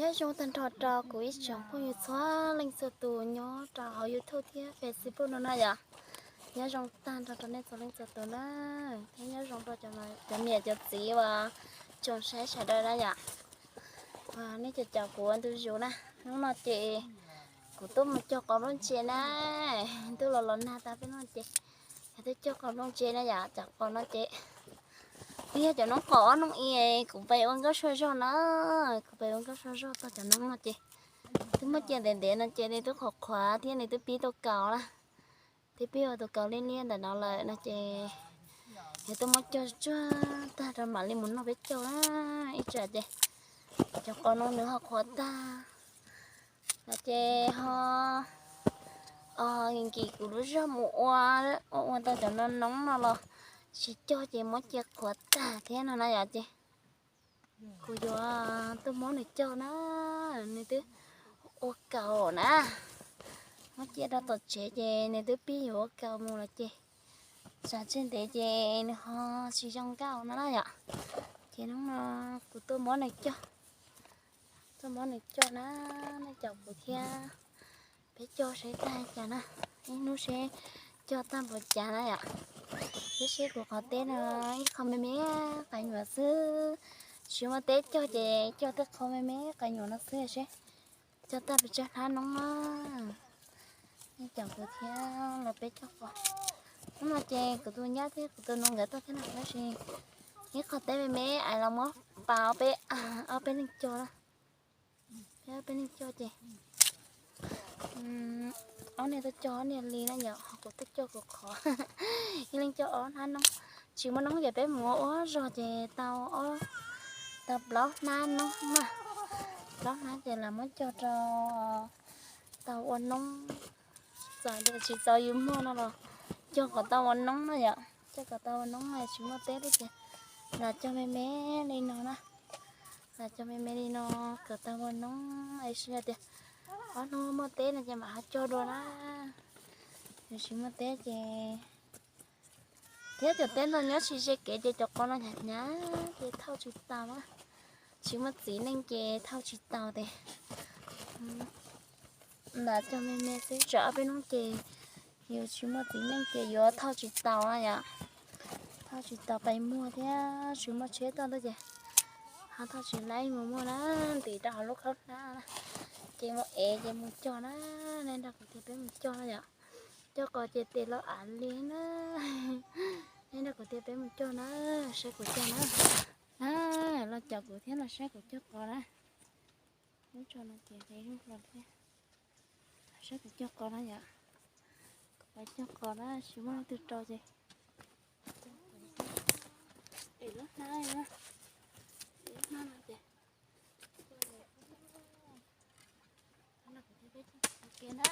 Nyob zoo tag nrho rau kuv ib tsoom phooj ywg txhua leej txhua tus nyob rau hauv YouTube thiab Facebook no na yom. Nyob zoo tag nrho rau nej txhua leej txhua tus na, thiab nyob zoo rau cov niam cov txiv uas tsoom saib sawv daws na yom. Nej cov caum kuv ua ntu zus na, hnub no ces kuv tuaj mus cog qos nplooj ntse na, tuaj los los nag tag peb no ces yog tuaj cog qos nplooj ntse na yom, cov qos no ces twb yog cov noob qos ob noob i kuv pais ua nkauj sua zog na, kuv pais ua nkauj sua zog tau cov noob no ces twb muab cia ntev ntev no ces nws twb qhuav qhuav thiab nws twb pib tau kaus na, twb pib ua tus kaus liab liab ntawm no lawm no ces yog tuaj muab cog tsuag tag rau mam li mus noj peb caug na, ib tsam ces cov qos no nws ho qhuav tag no ces ho nkim kuv lub zog mus ua, ua ua tau cov no noob no los tsis cog ces muab cia qhuav tag thiab no na yom ces kuv yuav tuaj muab nws cog na, nws twb ua kaus na, muab cia rau tom tsev ces nws twb pib yuav ua kaus mus lawm ces tsam tseg ntev ces nws ho tsis zoo nkauj no na yom. Ces hnub no kuv tuaj muab nws cog, tuaj muab nws cog na, nej caum kuv thiab peb cog seb tag cas na, ib hnub seb cog tag npaum cas na yom. Thiab seb kuv qhov teb no ib qho me me qas nyuam xwb, tsis muaj teb cog ces cog tej qho me me qas nyuam no xwb seb cog tag pes tsawg hnab noob na. Nej caum kuv thiab los peb cog qos. Hnub no ces kuv tus nyab thiab kuv tus nus nkawd tuaj thiab no tab sis ib qho teb me me es los muab pas ob peb, ob peb leeg cog na. Peb ob peb leeg cog ces ob niag tuaj cog ob niag li na yom, ho kuv tuaj cog kuv qhov. Ib leeg cog ob hnab noob, tsis muaj noob ces peb mus ua zog ces tau ob, tau plaub hnab noob na. Plaub hnab ces lam muab cog rau tau ua noob, txawm tias tsis txaus yus muag no los cog kom tau ua noob na yom. Cog kom tau ua noob mas tsis muaj teb li ces lam cog me me li no na. Lam cog me me li no kom tau ua noob es sib tias ob hnub muaj teb no ces mam ho cog dua na. Yus tsis muaj teb ces thiab cov teb no nyob tsis ze kev ces cov qos no hnyav hnyav ces thauj tsis taus na. Tsis muaj txiv neej ces thauj tsis taus tes. Lam cog me me xwb, tsam ob peb hnub ces yus tsis muaj txiv neej ces yuav thauj tsis taus na yom. Thauj tsis taus pais muag thiab tsis muaj tsheb tuaj ntawd ces ho thauj tsis laib mus muag na, ntim rau hauv lub khaub hnab na. Ces mus ev ces mus cog na, nej nrog kuv thiab peb mus cog na yom. Cog qos ces tes los av li na. Nej nrog kuv thiab peb mus cog na, saib kuv cog na. Na, los caum kuv thiab los saib kuv cog qos na. Lub tso no ces hle zuj hlo thiab. Saib kuv cog qos na yom. Kuv pais cog qos na, tsis muaj leej twg rau ces es lub hnab na, es lub hnab no ces no kuv thiab peb cog qos ke na.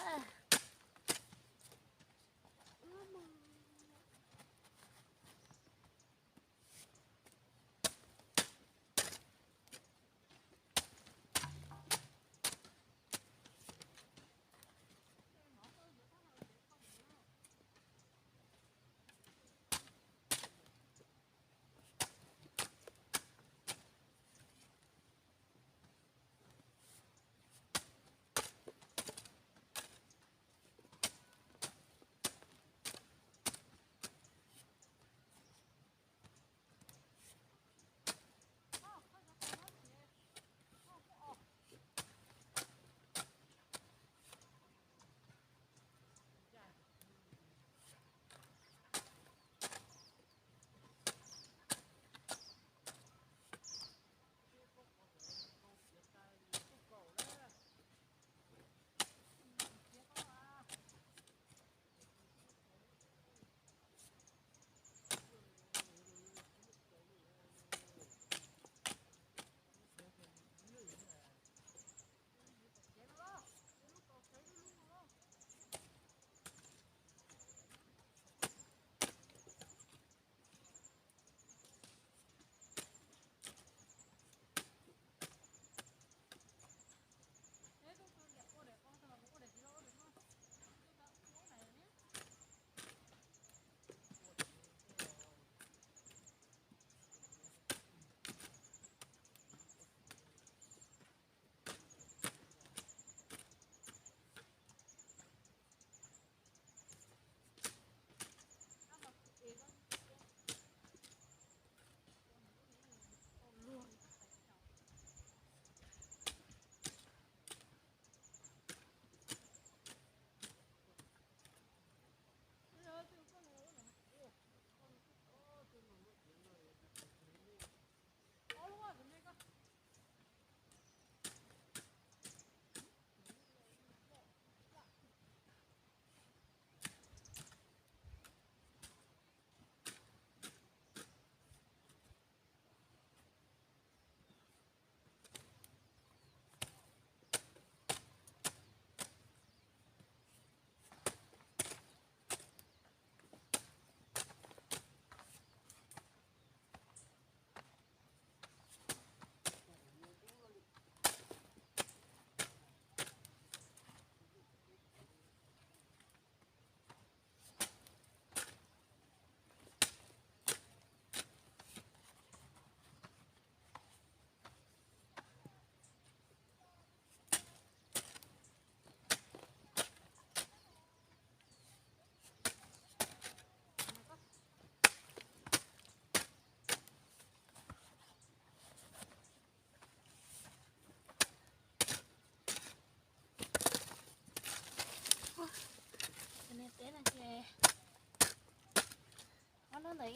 Ntawd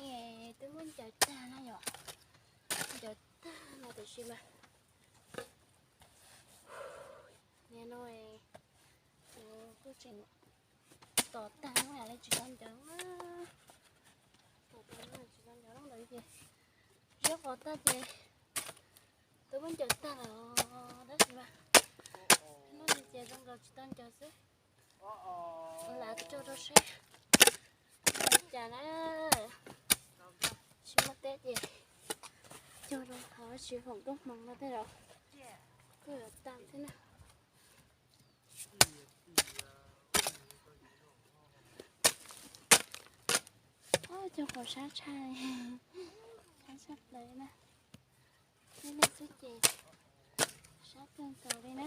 twb muab ncaws tag no yom, ncaws tag no tiam sis mas niaj no kuj tseem tos tag no li tsis tau ncaws na. Tos tag no tsis tau ncaws lawm ces zab qos tag ces twb muab ncaws tag lawm tab sis mas no ces zoo nkaus tsis tau ncaws xwb. Lam cog rau seb li cas na. Tsis muaj teb ces cog rau qhov tsis foom koob hmoov no tej zaum kuj yuav tag thiab na. Cog qos sab tshaj, sab tshaj plaws na. Ib leeg xwb ces sab kawg nkaus li na.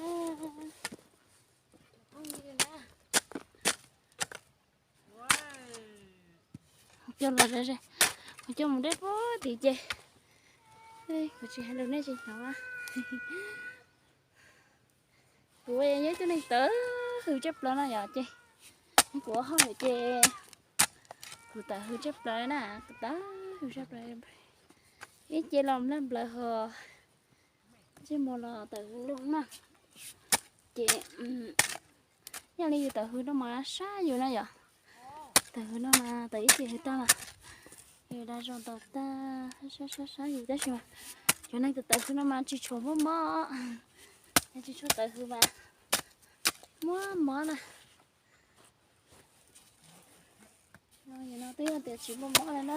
Cog los, kuv cog mus deb puag tid ces kuv tsis hais lus nej tsis hnov. Kuv yog ib tug neeg tawv hws tsaj plaws no yom ces kuv ua hauj lwm ces kuv tawv hws tsaj plaws na, kuv tawv hws tsaj plaws. Ib ce los nplawg nplawg ho ntsej muag los tawv hws nrooj na. Ces yog li yus tawv hws no mas sab yus na yom. Tawv hws no mas tawv ib ce hws tag mas yus dag zoo tau tag sab sab sab yus tab sis mas cov neeg tawv tawv hws no mas tsis tshua muaj mob, tsis tshua tawv hws mas muaj mob na. No yog no twb yog tias tsis muaj mob lawm na.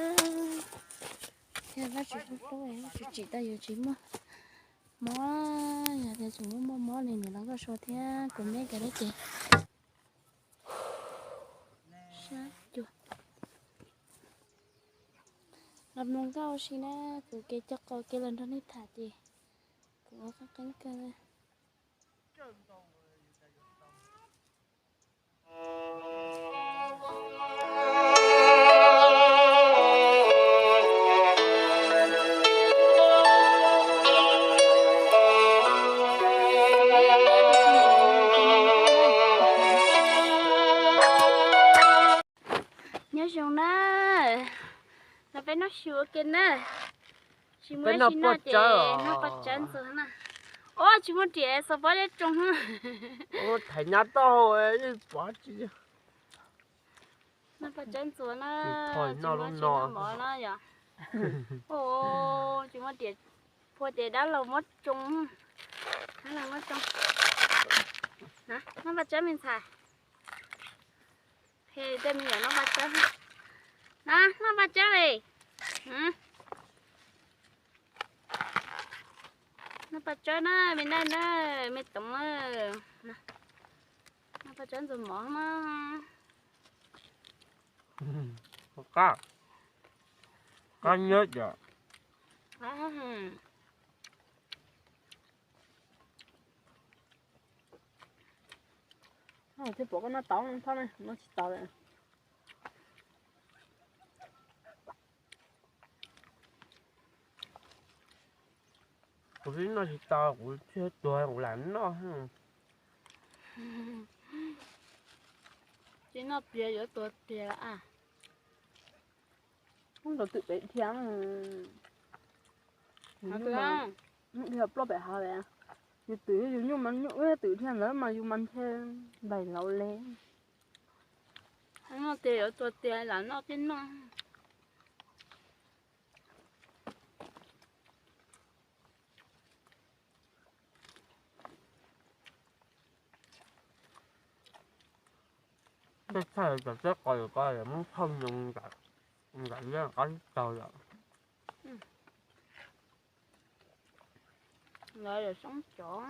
Thiab Vajtswv hlub hlub, Vajtswv tsim tau yus tsis muaj mob. Yog tias tseem muaj muaj mob li niam hlob Nkauj Sua thiab kuv me nkawd lawm ces sab cuag. Los mloog nkauj ua si na, kuv kev cog qos kev los nrog nej tham ces kuv ua qeeb qeeb kawg. Nyob zoo na, los peb noj su ua ke na. Tsis muaj dab tsi noj ces noj paj tsawb ntxuav na. Ua tsis muaj riam xav pab deb tsoo. Thaiv nyab tau pov tsis. Noj paj tsawb ntxuav na, tsis muaj dab tsi noj mov na yom. Tsis muaj riam, phua ces dab laug muab tsoo, dab laug muab tsoo. Noj paj tsawb me ntxhais. Tej me nyuam noj paj tsawb na, noj paj tsawb li. Noj paj tsawb na me Naij na, me Toov na. Noj paj tsawb ntxuav mov na. Qab, qab nyob yom. Thiab pom koj noj tau thob ne, noj tsis tau lawm. Kuv twb noj tsis tau, kuv thiaj tuag kuv lam noj. Tsis noj tiag yuav tuag tiag a. Ub, twm pem dhia, nyuj dhia ploj pem hav lawm. Yus twm yus nyuj mas nyuj, twm dhia ntawd mas yus mas ntshe npaim laus le. Noj tiag yuav tuag tiag lam noj thiab noj. Tej thaij cov teb qos ko muab thauj nyoos nram liab qab tsis taug lawm. Lawv yog soob cov.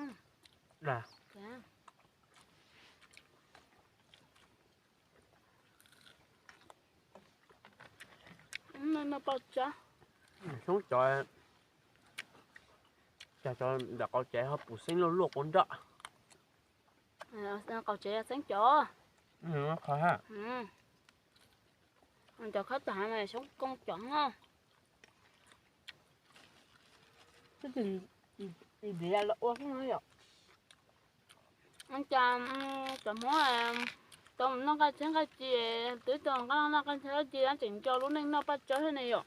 Soob cov, cas cov ntawm qaum tsev ho pum xeeb luaj luaj quav nroj. Qaum tsev yog xeeb cov. Qhov ha. Cov khab tag mas soob koob cov no. Twb tsis ntiav los ua xwb no yom. Cas cov Hmoob Tau mus noj nqaij thiab nqaij ci, twb tau nqaij noj nqaij thiab nqaij ci, tseem nco lub neej noj paj tsawb thiab ne yom.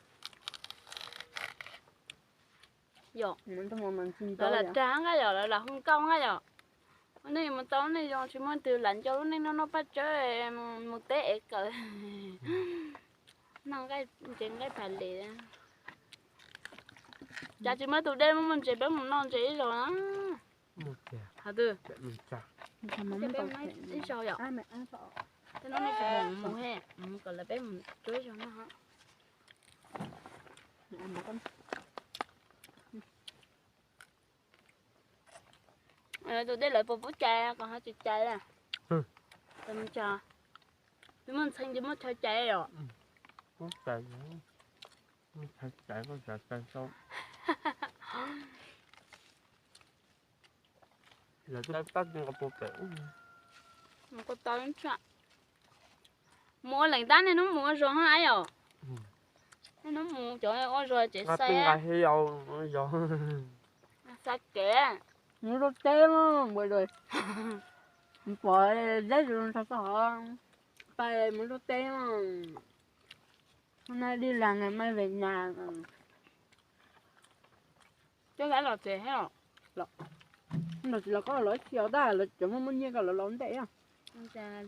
Yom, lawv lam rag nqaij yom, lawv lam hu nkauj nqaij yom. Ua neej mus tau lub neej zoo tsis muaj twg lam nco lub neej noj noj paj tsawb, mus teb ev kawm, noj nqaij ntsev nqaij pham li. Cas tsis muaj tus dej muaj muaj ntses peb mus noj ntses ib zaug na. Ib zaug yom. Tej no nej tsis mus mus he, mus kom lawv peb mus cuab ib zaug noj. Tus dej lawv puas pub cais, qhov ho tsis cais a? Twb muaj ntxhee twb muaj chaw cais os. Mus ua leej tab niaj hnub mus ua zog hab yom. Niaj hnub mus cov ua zog tsev xaiv. Xaiv kev, mus rau teb mas, pom zeb zus ntog txog hov, pais mus rau teb mas. Hôm nay đi làm ngày mai về nhà. Coj Zab los tsev thiab os. Los tsis los koj los ib txhis os, tab lawv cov muaj muaj nyiaj koj lawv los ntej.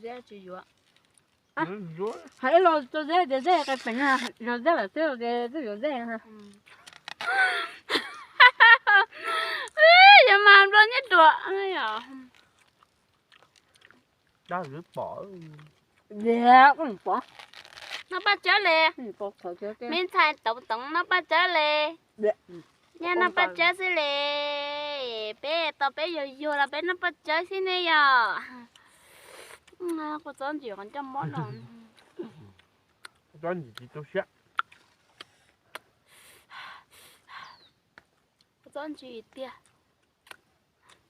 Zeb tsis yuav. Hais ib los rau Zeb tias Zeb qe peev, yog Zeb lawm xwb ces twb yuav Zeb. Yog mas nplua nyiaj ruam. Dab pom, pom, noj paj tsawb li, me ntxhais Tauv Toov noj paj tsawb li, nyaj noj paj tsawb xwb li, peb tau peb yuag yuag los peb noj paj tsawb xwb ne yom. Kua txob ntsim qhov ncauj mob no. Txob ntsim tsis tu siab. Kua txob ntsim tiag.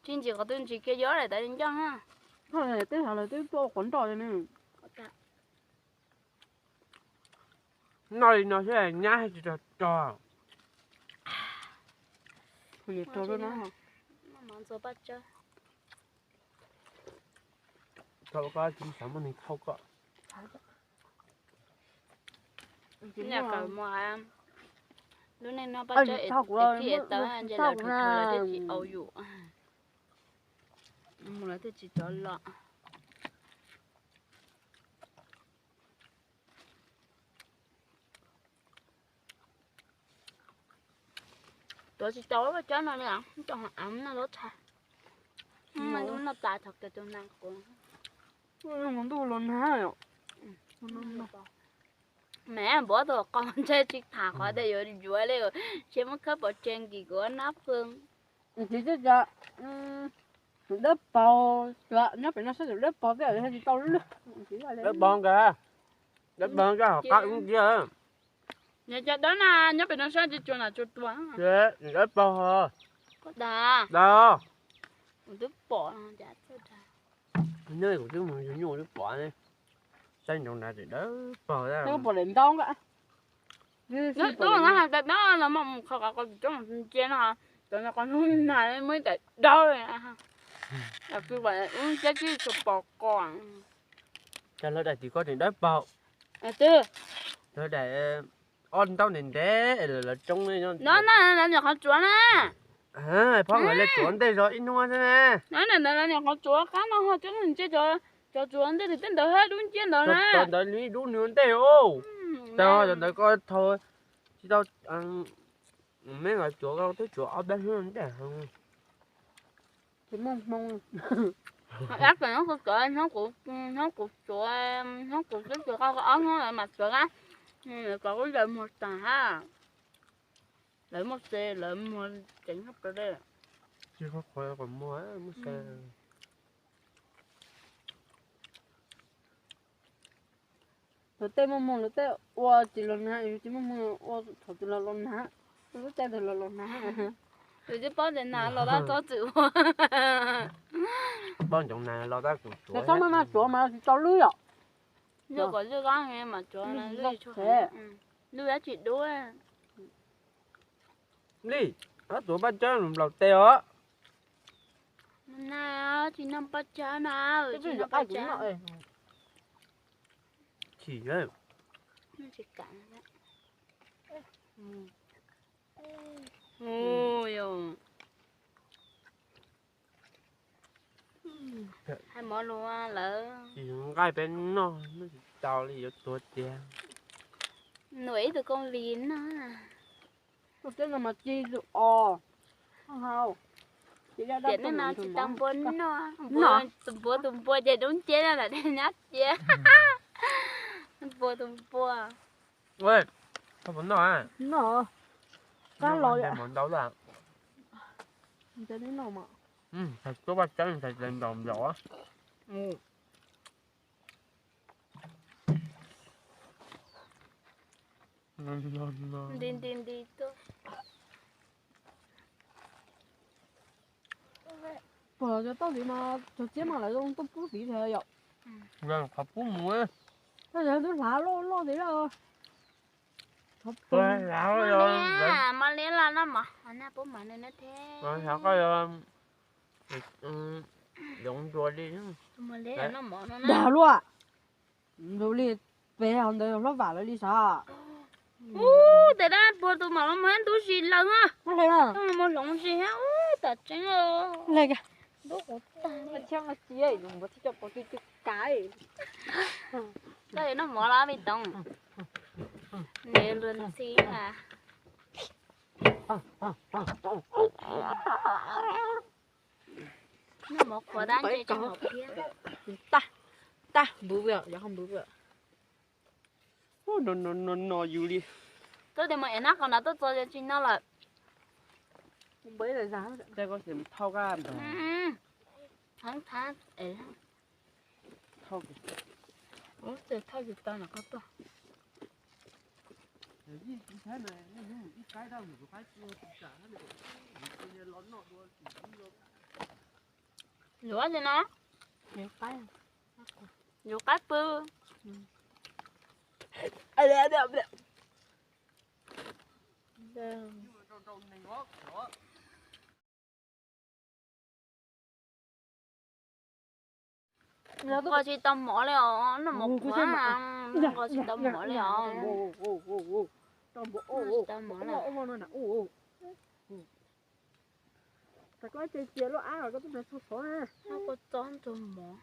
Tsis ntsim qhov twg ntsim kiag yuav daim tawv ncauj na. Tej zaum lawv twb tuaj ua qhov nroj li ne. Noj li no thiab nyab tsis rog rog. Thau koj tsis xav muaj neeg thau koj. Lub neej noj paj tsawb es tib es tawv ntshe lawv twb tsis au yus. Mus lawv twb tsis rov los. Tuav tsis tau paj tsawb no li, tau hov av noj zaub tshais. Noj tas thaum kawg tus nas kuv. Ntuj los nag. Mas npov tus qau ntshe tsis tham qhov tias yuav yuav li, tsis muab khawb pov tseg nkis kuv nab pw. Tsis txawj cas, tus dawb paug, nyob pem no saib tus dawb paug tej tsis tau lub. Dawb paug nkawd, dawb paug nkawd hauv qab ub ntsia. Nyob cas dawb na, nyob pem no saib tsis tsuas nam tsuas tuag. Dawb paug. Koj dag. Dag. Kuv twb pom. Nyob kuv twb mus yug nyuj twb pom. Saib nroo na tseem dawb paug. Pom daim ntaub nka. Nyob tub no has tas dawb los mas mus qhov qab qhov tsis tsob ntsia no, cov no qhov hnub nag muaj ib daim dawb. Ub, cab tib tsuas pom qos. Cas lawv daim tim ko tseem dawb paug. Twb lawv daim ob ntaub ntev ntev lawv tsoob no, lawv nyuam qhuav tsuav na. Phob nkawd le tsuav ntej zog ib hnub xwb na. Lawv nyuam qhuav tsuav qab no ho coob ntsia cov tsuav ntej li tej ntawd dub nciab ntawd na. Cov ntawd nws ib dub nws ua ntej os. Tag cov ntawd koj thau tsis tau. Me nkawd tsuav koj twb tsuav ob peb hnub ntej. Tsis muaj hmoo. Dab tseem hnub kuv tsuav, hnub kuv, hnub kuv tsuav, hnub kuv twb tsuav koj ob hnub lawv mam tsuav na. Kom kuv zaws muag tag hab. Lawv muaj xe, lawv muag ceev kawg li. Tsis qhuav qhuav kom muag muaj xe. Luag tej muaj hmoo luag tej ua tsis los nag, yus tsis muaj hmoo ua thaum twg los los nag, lub caij twg los los nag. Yus twb paub tias nag los tab txhob txwm ua. Paub ntsoov nag los tab txhob tsuav mas tsis tau lwj yom. Lwj kom lwj qab mas tsuav lwj, lwj dab tsi dub. Li, koj tsuav paj tsawb nplaum tes os. Tsis noj paj tsawb na, tsis noj paj tsawb. Chim lawm. Ui, hais mov lus lawm. Tsis nqaij peb noj, noj tsis tau li yuav tuag tiag. Nws ib tug koob vis no. Tus teb no mas ci tus os. Tiam nej no tsis tau npua noj, tus npua tus npua ces doob ceb no lam nyab cia. Npua tus npua. Noj, qab los mov ntau lawm. Txawb vaj txawb ntxhais ntaus nplaum. Nti nti nti tuaj. Pog cov tauj tiv mas cov txiab mas lawv zoo tuaj pub tiv thiab yom. Qhov pub mus. Yog twb hlav loj loj tiv lawm. Mos liab los noj mov, noj pub mov nws thiab. Yoov ntua li. Dag luaj. Ntu li peb hov ntawd hlob vam lawv li sav. Ub, tes dab puag tus mam los mus ntub zis lawm na. Mus hloov zis thiab ub, tam tseeb. Ntub qus tag. Koj yuav noj mov los me toov? Nws luag ntxhi na. Noj mov qhuav dab ntse tsis hom phiab. Tag, tag, npws vim, yog ho npws vim. No no no no yus li. Koj tias mus ev nab qos nrad tuaj txo tsis noj lawm. Koj mus thauj kab ntag. Thauj, thauj tsis tau no koj tuaj. Yuav li no. Yuav qaib pw. Nqos tsis tau mov li os, noj mov qhuav, nqos tsis tau mov li os. Nqos tsis tau mov li. Koj txob ntxuag mov.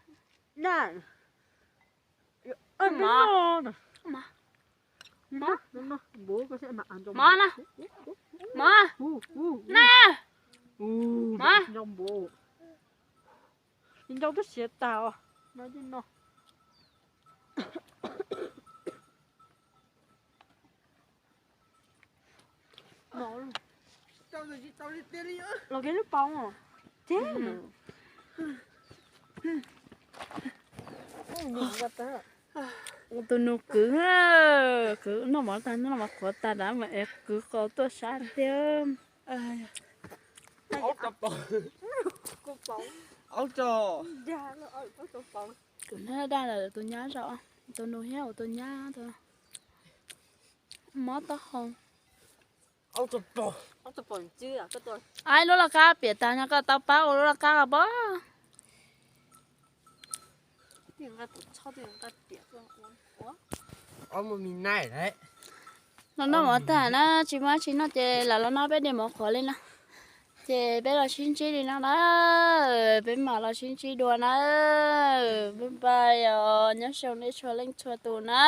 Mov na. Mov na. Mov. Ncau twb siav tag os. Los kev lub paus. Tus nus kwv, kwv noj mov tag, noj mov qhuav tag nrad mas es kwv qos tuaj sab tiag. Kwv noj daj lawm tus nyab zog, tus nus thiab ua tus nyab mob taub hau. Ai, lub laj kab piam tag no koj tau pab ua lub laj kab os pob. Los noj mov tag na, tsis muaj dab tsi noj ces lam los noj peb diav mov qhuav li no. Ces peb los sib ntsib li no na, peb mam los sib ntsib dua na. Peb pab os, nyob zoo nej txhua leej txhua tus na.